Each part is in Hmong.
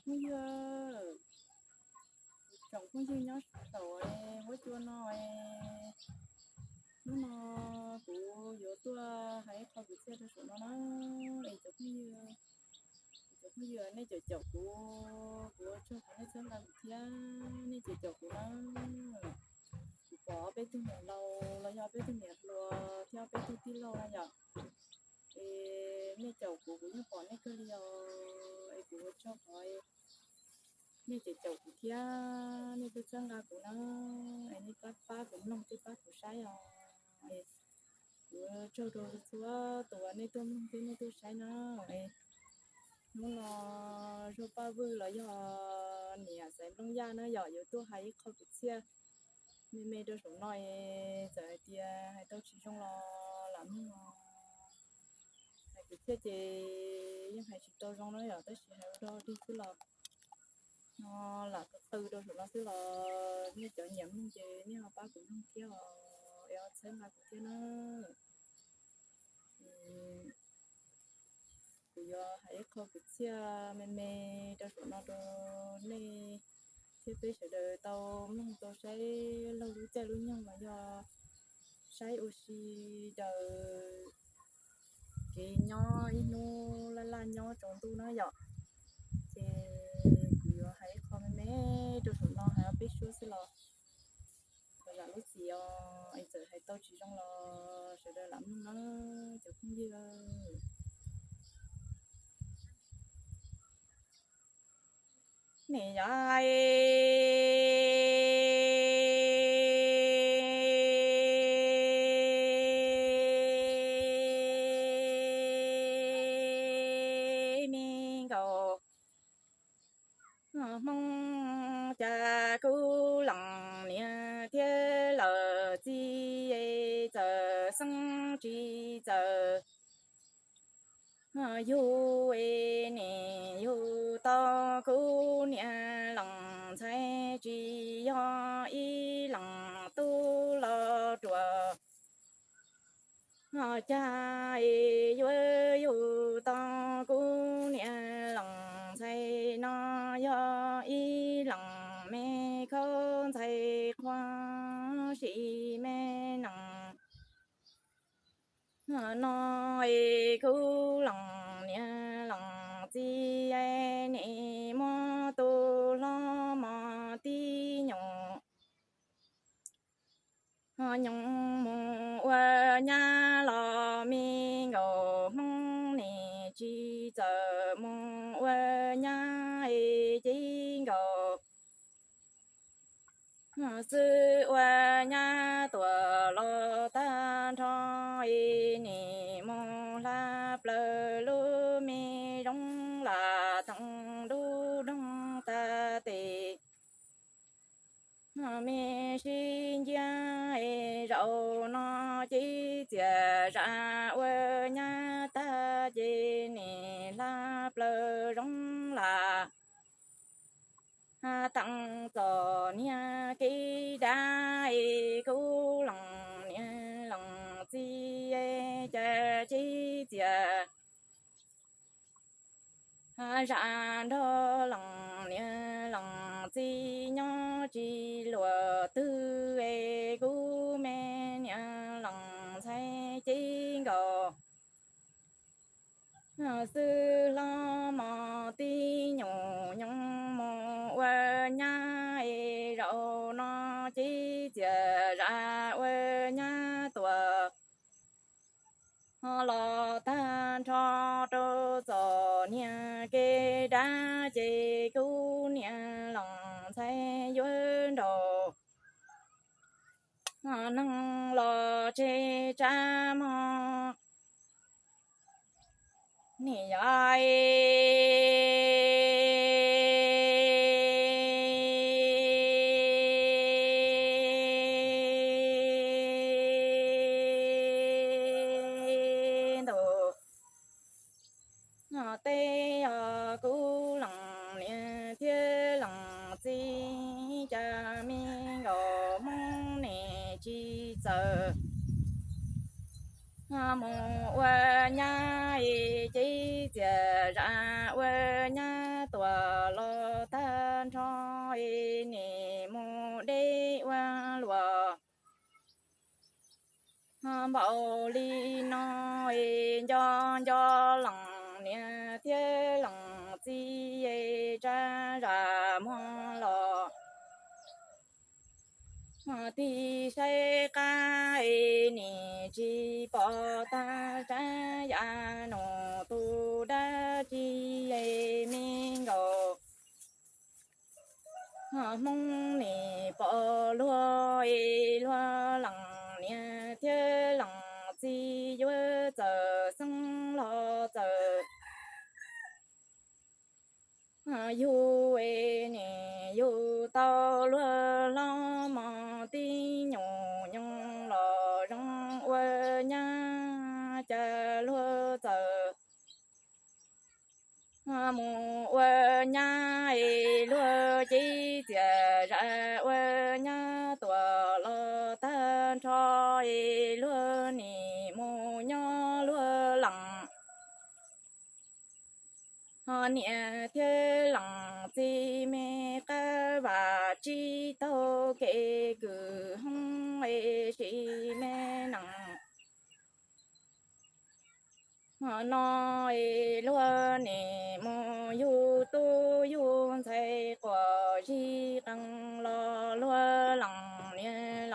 Phooj ywg, tsoom phooj ywg nyob saum huab cua no, hnub no kuv yuav tuaj hais ib qho kwv txhiaj rau saum no na. Es cov phooj ywg, cov phooj ywg nej caum caum kuv, kuv ua tsaug qhov nej txhawb nqa kuv thiab nej caum caum kuv na. Kuv pom ob peb tug niam laus los yog ob peb tug niam hluas thiab ob peb tug tij laug na yom. Es nej caum kuv, kuv yeej pom nej kawg li os. Es kuv ua tsaug qhov nej caum caum kuv thiab nej tuaj txhawb nqa kuv na. Es nej pab pab kuv mloog thiab pab kuv saib os. Es kuv ua tsaug rau txhua tus uas nej tuaj mloog thiab nej tuaj saib na. Es hnub no Zuag Paj Vwj los yog niam Xaiv Nplooj Yaj na yom, yuav tuaj hais ib qho kwv txhiaj me me rau saum no es txawm hais tias hais tau tsis zoo los lam mloog os. Hais kwv txhiaj ces yeej hais tsis tau zoo na yom, tab sis hais ua dog dig xwb los no lam qw qw rau saum no xwb los nej cov nyiam mloog ces nej ho pab kuv mloog thiab os, es ho txhawb nqa kuv thiab na. Kuv yuav hais ib qho kwv txhiaj me me rau saum no rau nej thiab peb sawv daws tau mloog tau saib laug lub caij lub nyoog los yog saib ua si daws kev nyob ib hnub laj laj nyob tsaus ntuj na yom. Ces kuv yuav hais ib qho me me rau saum no hais ob peb suab xwb los kom zam lub txim os, es txawm hais tau tsis zoo los sawv daws lam mloog na cov phooj ywg. Nim yog me nkaus Hmoob, cas kuv leej niam thiab leej txiv txawm xeeb tsis txawj yug es nim yug tau kuv niam leej ntxhais, tsis yog ib leej tub los ruam. Cas es yuav yug tau kuv niam leej ntxhais no, yog ib leej me khaub ntxhais qhuav sim me nees no es kuv leej niam leej txiv nim muab tus hlob mos tib nyuag nyoog mus ua nyab los me nkaus Hmoob, nim tsis txawj mus ua nyab es ces nkaus xwb ua nyab tuaj los tag nrho es nim mus hla plaws lub me zoov lam theej dub doog tag tes me sib nciab es zaum no ces txias zam ua nyab tag ces nim hla plaws zoov lam teem txom nyem kev dab es kuv leej niam leej txiv cas ces txias zam nrog leej niam leej txiv nyob tsis luag twg es kuv me niam leej ntxhais ces nkaus xwb hlob mos tib nyuag nyoog mus ua nyab es zaum no ces txias zam ua nyab tuaj los tag nrho rau txom nyem kev dab ces kuv niam leej ntxhais yuav nraus neeg los tseg tsab mog. Nim yog ntu tej os kuv leej niam thiab leej txiv cas me nkaus Hmoob, nim tsis txawj mus ua nyab es ces txias zam ua nyab tuaj los es nim mus deb ua luam. Npaum li no es nco nco leej niam thiab leej txiv es tsa zam muag los tig saib qab es nim tsis pom tag, tsa yam num tus dab tsi es me nkaus. Hmoob nim pom luag es luag leej niam thiab leej txiv yuav txawm xeeb los txawm yug es nim yug tau luag hlob mos tib nyuag nyoog los zoo ua nyab, cas luag txawm mus ua nyab es luag cev txiaj zam ua nyab tuaj los tag nrho es luag nim mus nyob luag leej ho niam thiab leej txiv me qab vam tsis taug kev kwv hoob es sim me nees no es luag nim mus yug tub yug ntxhais quas zig qees los luag leej niam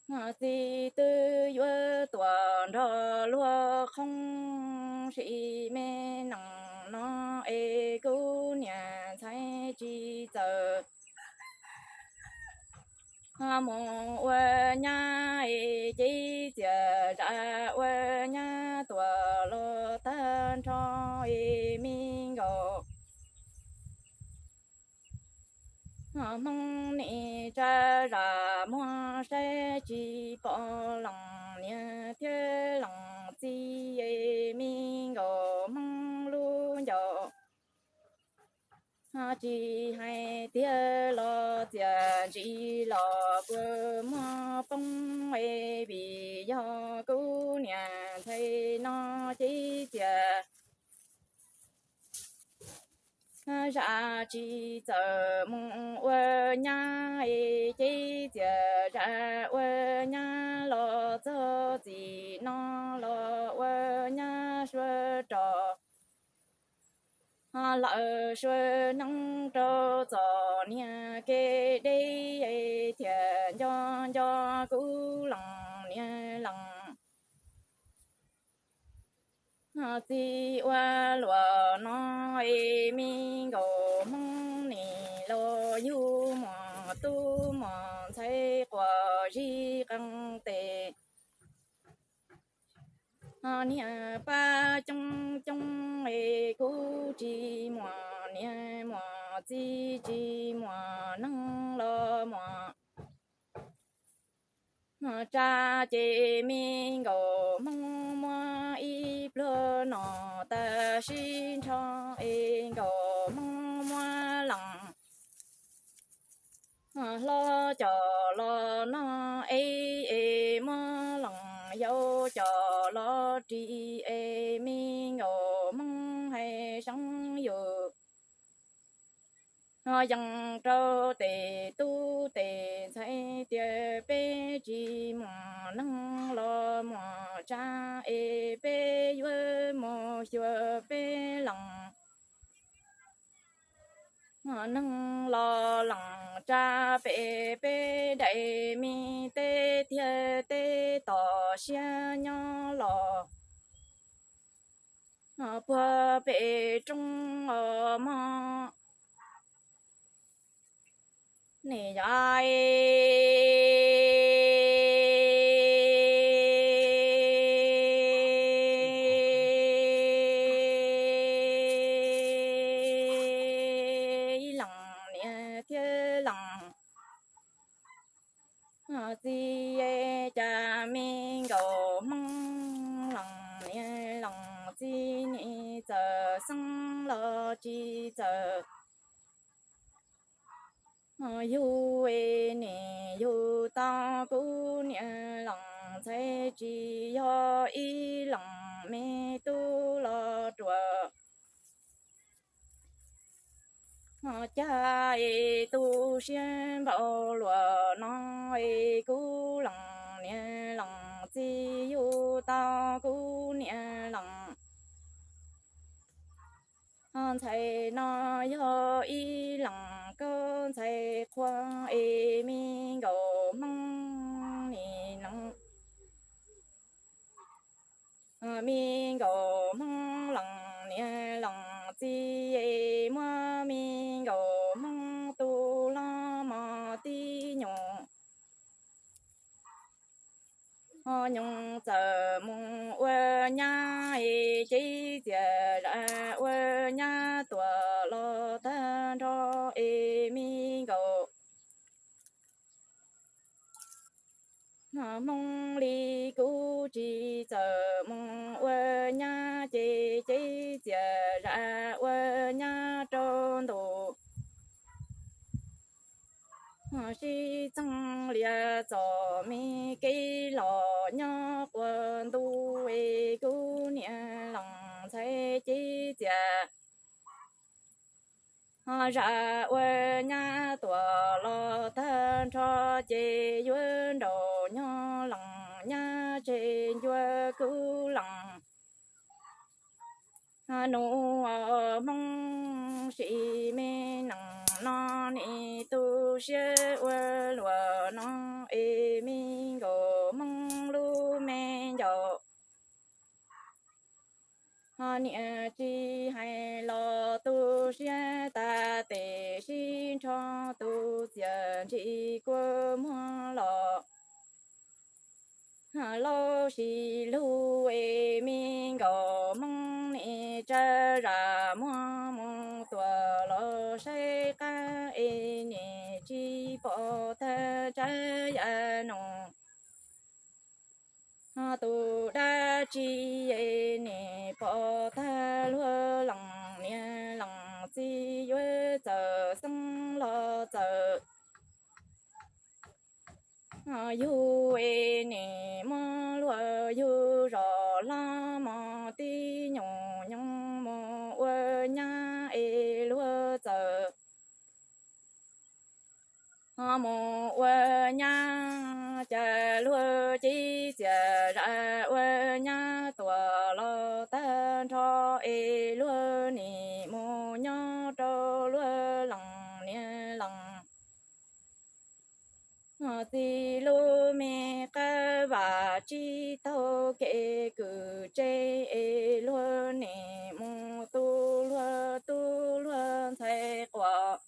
leej txiv twb yuav tuaj nrog luag qhoob sim me nees no es kuv niam ntxhais tsis txawj mus ua nyab es cev txiaj zam ua nyab tuaj los tag nrho es me nkaus. Hmoob nim tsa zam muag saib tsis pom leej niam thiab leej txiv es me nkaus Hmoob lub ncauj. Tsis hais tiag los txiaj ntsig los kuj muag poob es vim yog kuv niam ntxhais no cev txiaj zam tsis txawj mus ua nyab es cev txiaj zam ua nyab los txog txij no los ua nyab suav rog lawm suav neeb rau txom nyem kev deb es thiaj nco nco kuv leej niam leej txiv ua luaj no es me nkaus Hmoob nim los yug muaj tub muaj ntxhais quas zig qee tes niag pab coob coob es kuv tsis muaj niam muaj txiv tsis muaj neeg los muaj tsa ces me nkaus Hmoob muab ib pluag no tag sib nrho es nkaus Hmoob muab leej hlob coj los noj es es muab leej yau coj los ris es me nkaus Hmoob hais seev yus yees rau tes tub tes ntxhais tias peb tsis muaj neeg los muaj tsa es peb yuav mus xyuas peb leej neeg los leej tsa pem peb daim me teb tiag teb tom siab nyob los puag pem roob os mog. Nim yog ib leej niam thiab leej txiv, cas me nkaus Hmoob leej niam leej txiv nim txawj xeeb los tsis txawj yug es nim yug tau kuv niam leej ntxhais tsis yog ib leej me tub los ruam. Cas es tu siab npaum luaj no es kuv lees niam lees txiv yug tau kuv niam lees ntxhais no yog ib lees koj ntxhais qhua es me nkauj Hmoob nim no me nkauj Hmoob lees niam lees txiv es muab me nkauj Hmoob tu hlob mos tib nyuag nyoog txawm mus ua nyab es cev txias zam ua nyab tuam los tag nrho es me nkauj Hmoob li kuv tsis txawm mus ua nyab ces cev txias zam ua nyab rau ntuj sib txeeb lias txom me kev los nyob quas ntuj es kuv niam lees ntxhais cev txias zam ua nyab tuam los tag nrho ces yuav nraum nyoog lees nyab tseg ncua kuv lees nus Hmoob sim me nees no nim tu siab ua luaj no es me nkauj Hmoob lub me ncaus niam tsis hais los tu siab tas tes sib nrho tu txias ntsis kua muag los laub sis lug es me nkauj Hmoob nim tsa zam muag mus tuam los saib qab es nim tsis pom tag tsab ya nus tus dab tsi es nim pom tag luag lees niam lees txiv yuav txawm xeeb los txawm yug es nim muab luag yug zam hlob mos tib nyuag nyoog mus ua nyab es luag txawm mus ua nyab cas luag cev txias zam ua nyab tuam los tag nrho es luag nim mus nyob rau luag lees niam lees txiv lub me qab vam tsis taug kev kwm tseg es luag nim mus tu luag tub luag ntxhais quas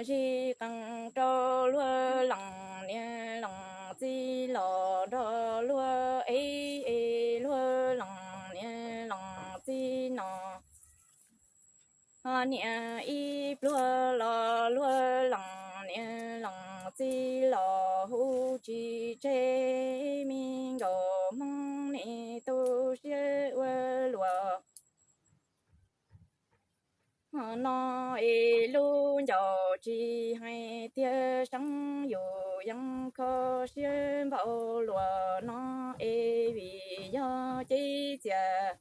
zib qees rau luag lees niam lees txiv los nrog luag ev es luag lees niam lees txiv no niam ib pluag los luag lees niam lees txiv los hu tsis tseg me nkauj Hmoob nim tu siab ua luaj no es lub ncauj tsis hais tiag seev yus yeej kho siab npaum luaj no es vim yog cev txias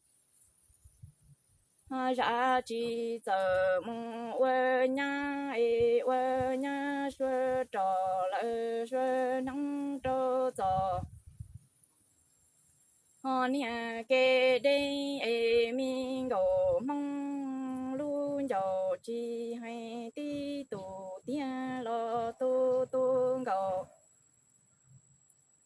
zam tsis txawm mus ua nyab es ua nyab suav rov lawm suav hneev rau txom ho niag kev deb es me nkauj Hmoob lub ncauj tsis hais tib tus tiag los tu tu nkaus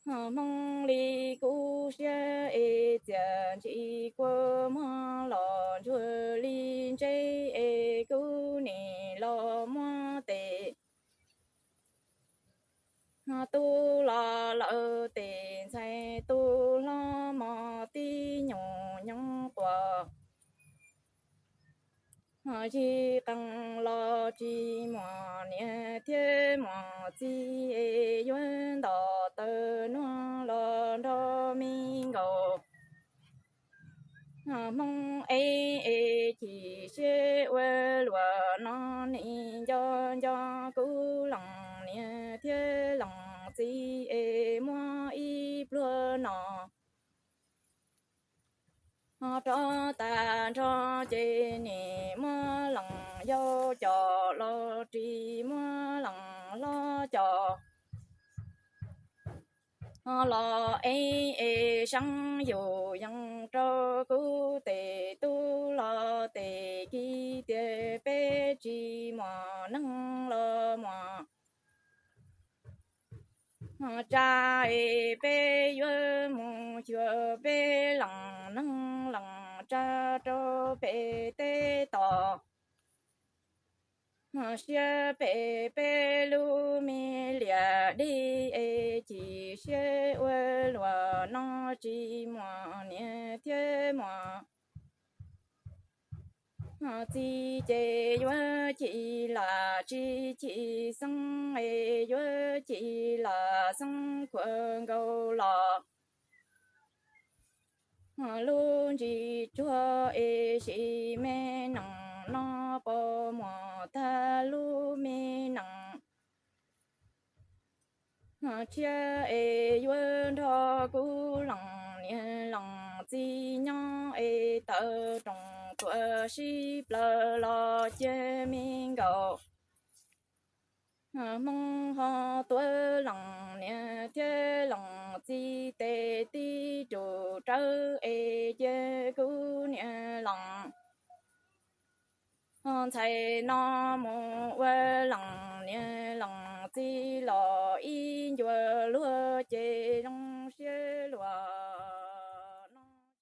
Hmoob li kub siab es txias ntsis kua muag los ntsuag li ntseb es kub nim los muab tes tu los lawm tes ntxhais tu hlob mos tib nyuag nyoog quas zib qees los tsis muaj niam thiab muaj txiv es yuav nto taw nuag los nrog me nkauj Hmoob ev es chim siab ua luaj no nim nco nco kuv lees niam thiab lees txiv es muab ib pluag no ho rov tag nrho ces nim muab yau cov los tsis muaj lees hlob cov. Los ev es seeb yus yees rau kuv tes tub los tes kiv tias peb tsis muaj neeg los muaj tsa es peb yuav mus xyuas peb lees neeg lees tsa rau pem teb tos. Siab pem peb lub me liam dej es chim siab ua luaj no tsis muaj niam thiab muaj txiv ces yuav chim lam tsis chim xeeb es yuav chim lam xeeb khuam nkaus los lub ntsis tsuag es sim me nees no pos muag tag lub me nees tshiab es yuav nrog kuv lees niam lees txiv nyob es tawm rooj tuaj sib plaws los cia me nkaus. Hmoob ho tuaj lees niam thiab lees txiv tes tib rus rawv es cia kuv niam lees ntxhais no mus ua lees niam lees txiv los ib ncua luag ces zoo